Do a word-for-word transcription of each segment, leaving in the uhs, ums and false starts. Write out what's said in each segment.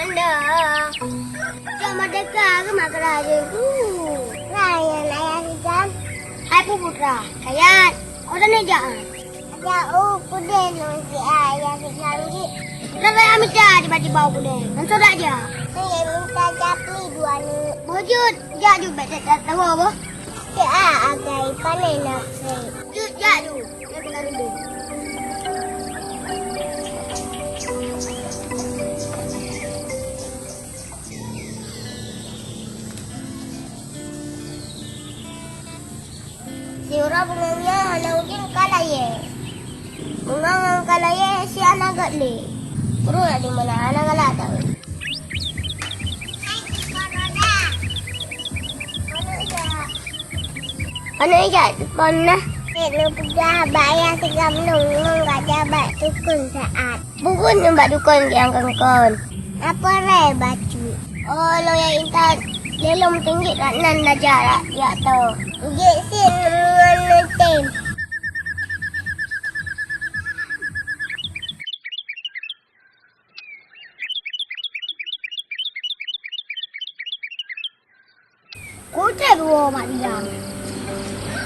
Anda. Cok merdeka ke mak kerajaan tu? Rakyat ayah Rizal. Hai Pu Putra, kayat. Kau dah nejak, ah? Ada u kudeh nong si ayah Rizal ni. Kenapa ya minta tiba-tiba u kudeh? Kan sodak je. Saya minta japli dua ni. Bujut, jak ju bet tak tahu apa. Si a agai panen nasi. Jut, jak ju. Siuroe beungoh nyoe hana udin ka layée. Beungoh ngon ka layée si hana gét lé. Ureueng di meunan hana galak tahu. Aneuk jak teupon na. Neuk neupeugah bak ayah sigam lôn ngon gata bak dukon saát. Bukon nyoe bak dukon nyang kongkon. Apa ré bacut? Oh, lôn nyang intat lé lôn teunggit rat nan raja rak jak to. Jeuet sit ngon neutem. Kutem woe mak bilang.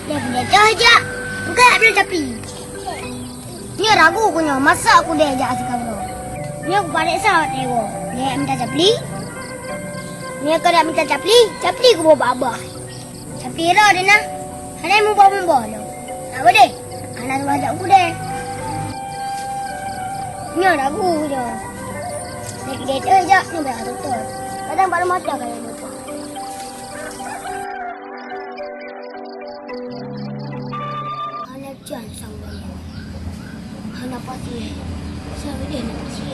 Dia punya dah jak. Bukan nak bilang tapi. Dia ragu ku nyoe masa aku dah jak sikap bro. Dia aku panik sah tengok. Dia minta capli. Dia kena minta capli, capli ku bawa babah. Tapi ira deh nah. Hana muba-muba lo. Tak boleh. Hana tuan jak budai. Nyoe lagu je. Nak dia tu jak ni dah tutup. Kadang baru mata kalau lupa. Hana can sampai. Hana pasti. Saya dia nak pasti.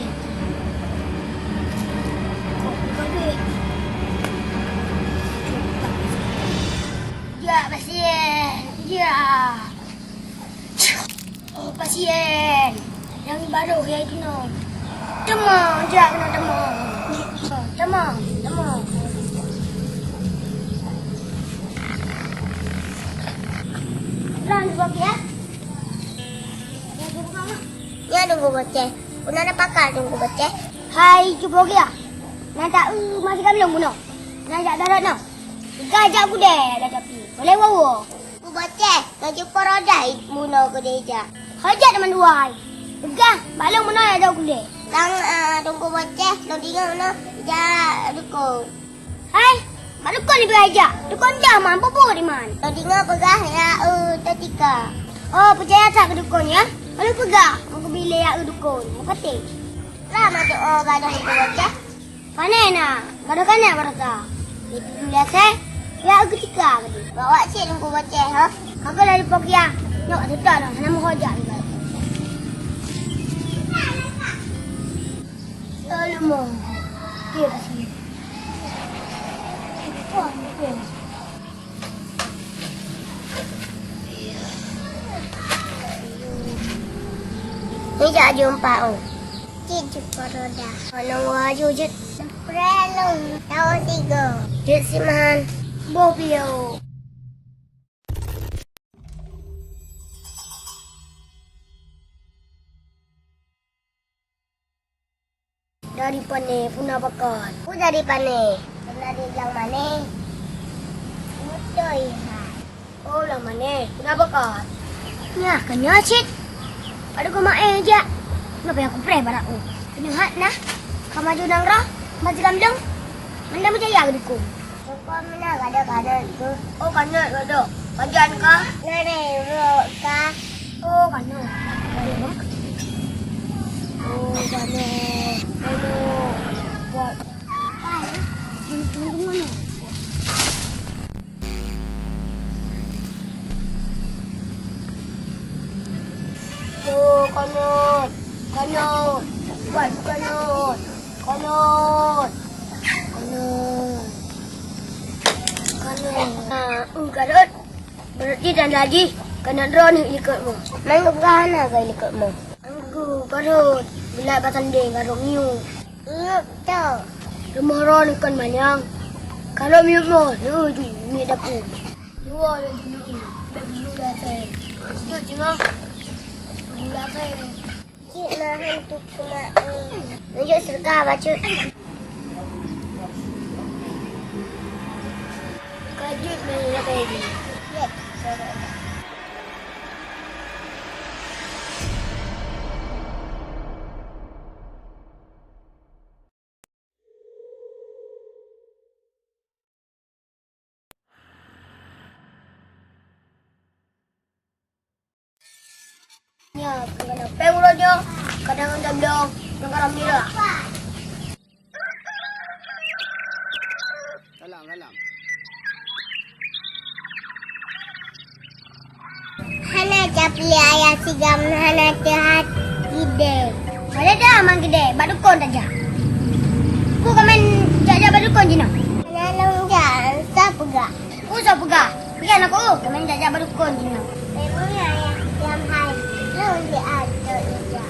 Kau buka duit. Jak pasien, jak. Oh, pasien. Nyang baru ya itu no. Teuma, jak kena teuma. Teuma, teuma. Lan juga ya. Ya, Tungku Boceh. Puna ada pakar Tungku Boceh. Hai, cuba ya. Nanti, uh, masih kami belum bunuh. Nanti darat no. Gajak budaya ada tapi. Boleh wawo. Ku boceh, laju porodah ibu noe keudeh jak. Hajat teuma dua hai. Peugah, bak lôn meunoe laju keudeh. Tang, ah, Teungku Boceh, lôn deungoe meunoe jak dukon. Hai, bak dukon ibu hajat. Dukon jah man, peue-peue di man. Lôn deungoe peugah ya, eu, teutika. Oh, peucaya that keu dukon ya? Lalu peugah, meukeubile ya, eu, dukon. Meukaté. Lah, meudoa gadoh Teungku Boceh. Pane na, gadoh keuneuk baroesa. Di pintoe biasa, ya keutika geude. Bawa cit Teungku Boceh, ho. Ka keuh laju pokiah, nyok teuka dong, hana meuho jak lé. Lalu mo. Dia ka sini. Wah, dia. Ni jak jumpa, oh. Cit jumpa roda. Tolong waju jut. Prelong, tahu sigo. Jut siman. Boh biu. Dari pane puna pakat. Ku dari pane. Pernah di bilang mané. Beutôi hai. Oh, lam mané. Puna pakat. Nyah, ka nyoe cit. Pada ku maé jak. Ngapa yang kupreh barak ku. Keunyuhat nah. Ka maju nang roh. Maju gamdong. Anda berjaya ke dukung. Syukur meunan gadoh-gadoh tu. Oh, kanot gadoh. Pajan ka? Nere rok ka. Oh, kanot. Oh, kanot. Kanot. Buat. Hai, untung mana? Oh, kanot. Kanot. Buat kanot. Kanot. Kanot. Kanot. Ah, uh, Garot. Berarti dan lagi keuneuk droeneuh likot mu. Mangga hana gai likot mu. Anggu, Garot. Bila batanding Garot ngiu. Ngiu to. Rumah droeneuh kon manyang. Garot miut mo, neu di miet dapur. Dua lagi neu. Dulu dah saya. Jujur, jengah. Dulu dah saya. Cit na hantu kumae. Nunjuk seudeukah bacut. Nyoe, keunoe pèng uroe nyoe, kadang tabloe, kadang nyoe. Salam, salam. Hana capli ayah sigam hana teuhat gidée. Boleh dah mang gidée, bak dukon tajak. Ku kamen jak-jak bak dukon jinoe. Hana lôn jak, sa peugah. Ku sa peugah. Pian aku, kamen jak-jak bak dukon jinoe. Memang ayah lam hai, lôn diatur ija.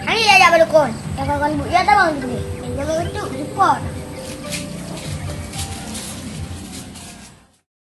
Hana jak-jak bak dukon. Takkan kan bu, ya tabang tu. Jangan betul, dukon.